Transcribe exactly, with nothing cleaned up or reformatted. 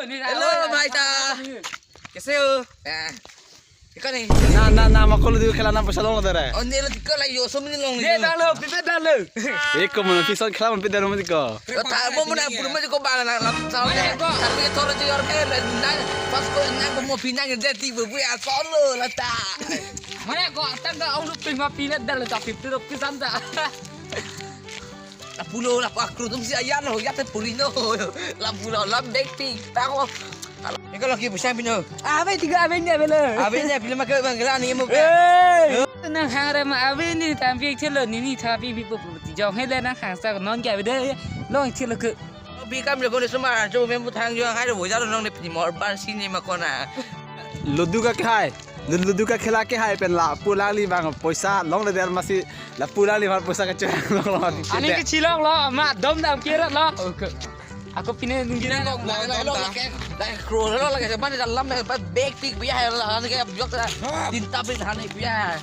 Hello, bhai ta. Kaise ho? Ah. Ikan ni. Na, na, na, mako ludu khela na paisa longle de re. Oh, ne lo tikko la yo som ni longle. Ne dalo, pipe dalo. Eko mo pison khela mo pidar mo tikko. Lo ta mo mo na pur mo ko bang na la sa. Mane ko. Tapi thoro ji or ke na. Pas ko na ko mo pinang de ti bu ya solo la ta. Mane ko tang da ong lu pin ma pin dalo ta pip tu kisan ta. Lapulo, lapu akro tum si ayan lo, ya te pulino. Lapulo, la bag pi, tako. Eko lo ki pusang pino. Ave tiga ave ni ave lo. Ave ni ave ma ke bang la ni mo ke. Hey! Nang hang re ma ave ni tam pi chelo ni ni tha pi pi pu pu ti jong he le nang hang sa non ke ave de. Long chelo ke. Bi kam le ko ne suma jo me mu thang jo hai lo ja lo nong ne pini mor ban si ni ma kona. Ludu ka kehai. Ludu ka khela kehai pen lapu alangli bang poisa longle der masi lapu alangli bang poisa kachoi long long. Ani ke chilong lo, ma dom dam kira lo. Ako pine nunggi na lo. Lai lai lo ke, lai kro lo lagi mana dalam na bag pik biya hai la ani ke yok la. Tin tabin hani biya.